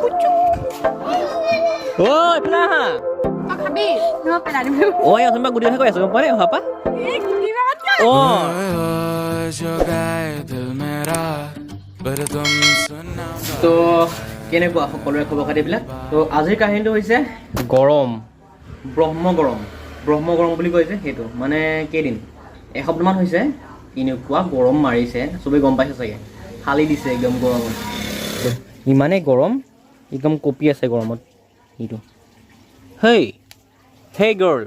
অ, এইফালে আহা। তই খাবি নহয়, পেলাই দিম। অ, এই অথনিৰ পৰা গুটি কথা কৈ আছো, গম পোৱা নাই অহাৰ পৰা। অ। जो गाए दिल मेरा पर तुम सुना। তো কেনেকুৱা সকলোৰে খবৰ খাতিবিলাক? তো আজিৰ কাহিনীটো হৈছে গৰম, ব্ৰহ্ম গৰম, ব্ৰহ্ম গৰম বুলি কয় যে সেইটো। মানে কেইদিন, এসপ্তাহমান হৈছে, এনেকুৱা গৰম মাৰিছে, চবেই গম পাইছে চাগে, ফালি দিছে একদম গৰমত। ইমানেই গৰম, একদম কঁপি আছে গৰমত। এইটো হেই হেই গাৰ্ল,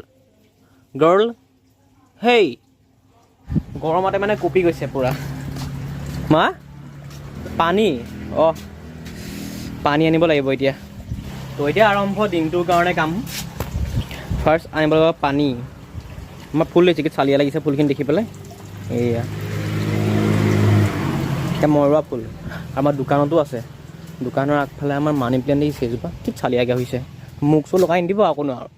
গাৰ্ল হেই, গৰমতে মানে কঁপি গৈছে পূৰা। মা, পানী, অঁ, পানী আনিব লাগিব এতিয়া। তো এতিয়া আৰম্ভ দিনটোৰ কাৰণে কাম। ফাৰ্ষ্ট আনিব লাগিব পানী। আমাৰ ফুল লাগিছে, কি চালিয়া লাগিছে ফুলখিনি দেখি পেলাই। এয়া এতিয়া মই ৰোৱা ফুল। আমাৰ দোকানতো আছে, দোকানৰ আগফালে আমাৰ মানি প্লেণ্ট দেখিছে, এজোপা কি চালিয়াকৈ হৈছে। মুখ চুখ লগাই নিদিব আকৌ নোৱাৰো,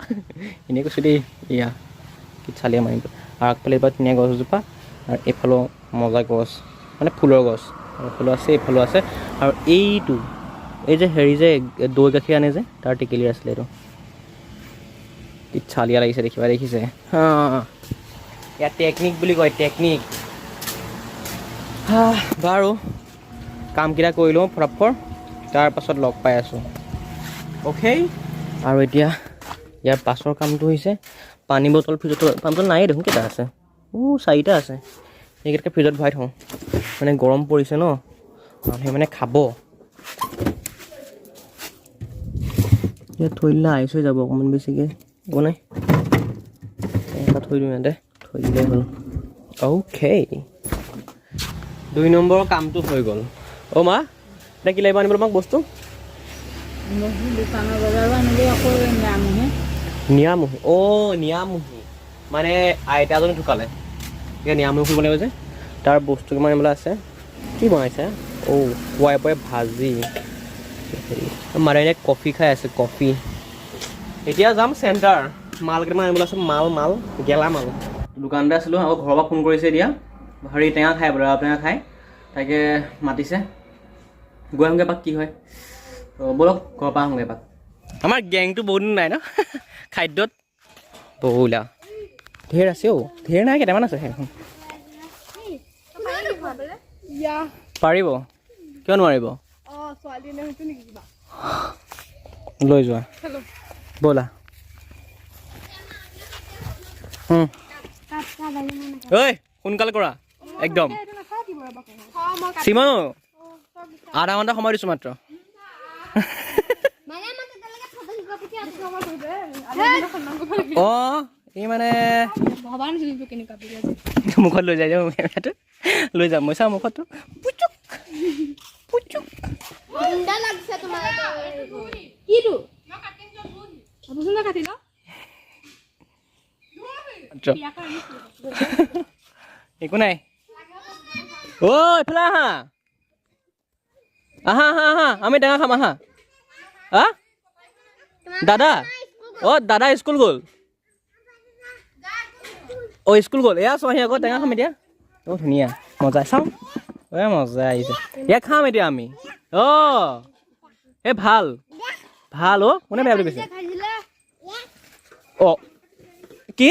এনেই কৈছোঁ দেই। এয়া কি চালিয়া মানি প্লেণ্ট। আৰু আগফালে এজোপা ধুনীয়া গছ এজোপা, আৰু এইফালেও মজা গছ, মানে ফুলৰ গছ। আৰু এইফালেও আছে, এইফালেও আছে। আৰু এইটো এই যে হেৰি যে দৈ গাখীৰ আনে যে, তাৰ টেকেলি আছিলে এইটো। কি চালিয়া লাগিছে দেখিবা, দেখিছে? হা, ইয়াত টেকনিক বুলি কয়, টেকনিক। হা, বাৰু, কামকেইটা কৰি লওঁ ফটাফট, তাৰপাছত লগ পাই আছোঁ। অ'কে, আৰু এতিয়া ইয়াৰ পাছৰ কামটো হৈছে পানী বটল ফ্ৰিজত, পানী বটল নায়েই দেখোন, কেইটা আছে? ও, চাৰিটা আছে। সেইকেইটাকে ফ্ৰিজত ভৰাই থওঁ, মানে গৰম পৰিছে ন, মানুহে মানে খাব। ইয়াত থৈ দিলে আইচ হৈ যাব অকণমান বেছিকৈ, একো নাই, এটা থৈ দিওঁ ইয়াতে, থৈ দিলেই হ'ল। অ'কে, 2 নম্বৰৰ কামটো হৈ গ'ল। অ' মা, এতিয়া কি লাগিব আনিবলৈ তোমাক বস্তু? দোকানৰ বজাৰো আনিব আকৌ নিৰামুহি। নিয়ামুহি? অ' নিয়ামুহি, মানে আইতা এজনী ঢুকালে, এতিয়া নিয়ামুহি কৰিব লাগিব যে, তাৰ বস্তু কিমান আনিবলৈ আছে। কি বনাইছে? অ' পুৱাই পুৱাই ভাজি। মাদাৰীয়ে কফি খাই আছে, কফি। এতিয়া যাম চেণ্টাৰ, মাল কেইটামান আনিবলৈ আছে, মাল মাল গেলা মাল। দোকানতে আছিলোঁ, আকৌ ঘৰৰ পৰা ফোন কৰিছে এতিয়া, হেৰি টেঙা খাই বোলে, ৰবাব টেঙা খাই, তাকে মাতিছে। গৈ আহোঁগৈ এপাক, কি হয়। তো ব'লক, ঘৰৰ পৰা আহোঁগৈ এপাক। আমাৰ গেংটো বহুত দিন নাই ন খাদ্যত। ব'লা, ঢেৰ আছে অ', ঢেৰ নাই, কেইটামান আছে সেইখন। পাৰিব, কিয় নোৱাৰিব? ছোৱালী হৈছে নেকি কিবা? লৈ যোৱা, ব'লা। ঐ, সোনকালে কৰা একদম। চিমন, আধা ঘণ্টা সময় দিছোঁ মাত্ৰ। মানে আমাক একেলগে ফটো শিকিব পঠিয়াব। অঁ, এই মানে ভবা নাছিলো কেনেকুৱা বুলি আজি। মুখত লৈ যায়, কেমেৰাটো লৈ যাম মই, চাওঁ মুখতো পুচুক পুচুক। গুণ্ডা লাগিছে তোমাৰ। কিটো ভাবচোন, কাটি ল। মাত্ৰ একো নাই। অ' এইফালে আহা, আহা আহা আহা, আমি টেঙা খাম, আহা। হা দাদা, অ' দাদা স্কুল গ'ল, অ' স্কুল গ'ল। এয়া চোৱাহি আকৌ, টেঙা খাম এতিয়া। অ' ধুনীয়া মজা, চাওঁ, এ মজা আহিছে। এয়া খাম এতিয়া আমি। অ' এই ভাল ভাল। অ' কোনে বেয়া বুলি কৈছে? খাইছিলে। অ' কি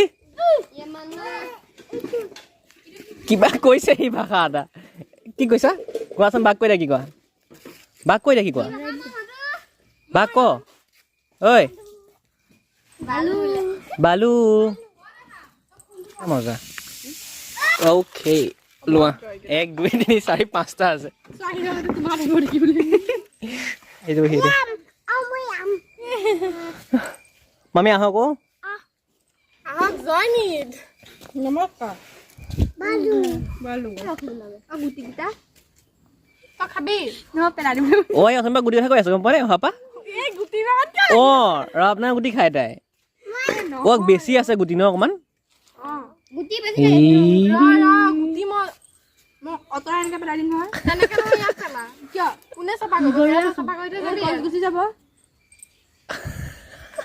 কিবা কৈছে সি, ভাষা এটা কি কৈছা কোৱাচোন। বাক কৈ দিয়া, কি কোৱা, বাক কৈ দিয়া, কি কোৱা, বাক ক। ঐ বালু, মজা। অ'কে, লোৱা, এক, দুই, তিনি, চাৰি, পাঁচটা আছে। তোমাৰ দেখিবলৈ। সেইটো সেইটো। মামী, আহক অ'। আহক, জয়নিত নমস্কাৰ। বালু বালু গুটিকেইটা তই খাবি নহয়, পেলাই দিম। ঐ, অথনিৰ পৰা গুটি কথা কৈ আছো, গম পোৱা নাই অহাৰ পৰা। এই গুটি। অঁ, ৰবাব গুটি খাই তাই। অ' বেছি আছে গুটি ন অকণমান। গুটি বেছি। এই। গুটি মই অঁতৰাই এনেকে পেলাই দিম নহয়। তেনেকে নহয়, ইয়াত পেলা। কিয়? কোনে চাফা কৰিব? চাফা কৰি থৈ যাবি, গছ গুচি যাব।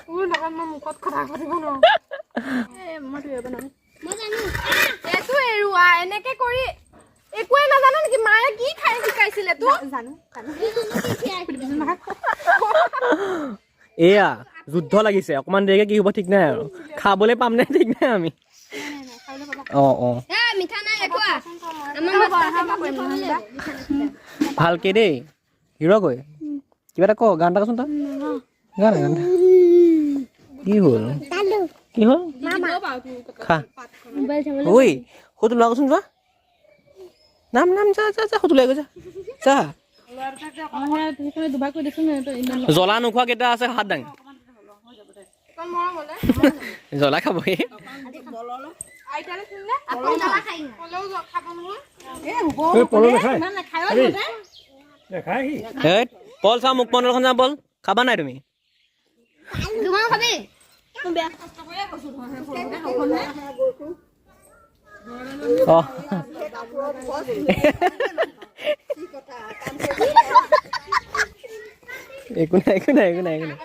তোৰ লগত মই মুখত কথা পাতিব নোৱাৰো। এই মই ধুই বনাম। মই জানো। এইটো এৰুৱা এনেকে কৰি একোৱে নাজানো নেকি? মায়ে কি খাই শিকাইছিলে তোক? জানো। এয়া যুদ্ধ লাগিছে, অকণমান দেৰিকে কি হ'ব ঠিক নাই, আৰু খাবলৈ পাম নে ঠিক নাই আমি। অঁ অঁ। এ মিঠা নাই দেখুৱা। আমাৰ ভালকে দেই হিৰ' গৈ কিবা এটা ক, গান এটা কচোন তই, গান গান। কি হ'ল, কি হ'ল? খা ঐ, সৌটো লোৱা কচোন, যোৱা নাম নাম, যা যা যা, সৌটো লৈ গৈ, যা যা। জ্বলা নোখোৱা কেইটা আছে হাত দাঙ। জ্বলা খাবহি। আকৌ জ্বলা খাই। এই পল চাওঁ, মুখমণ্ডলখন যাওঁ, বল খাবা নাই তুমি? দুখন খাবি। অঁ, একো নাই, একো নাই, একো নাই, একো নাই।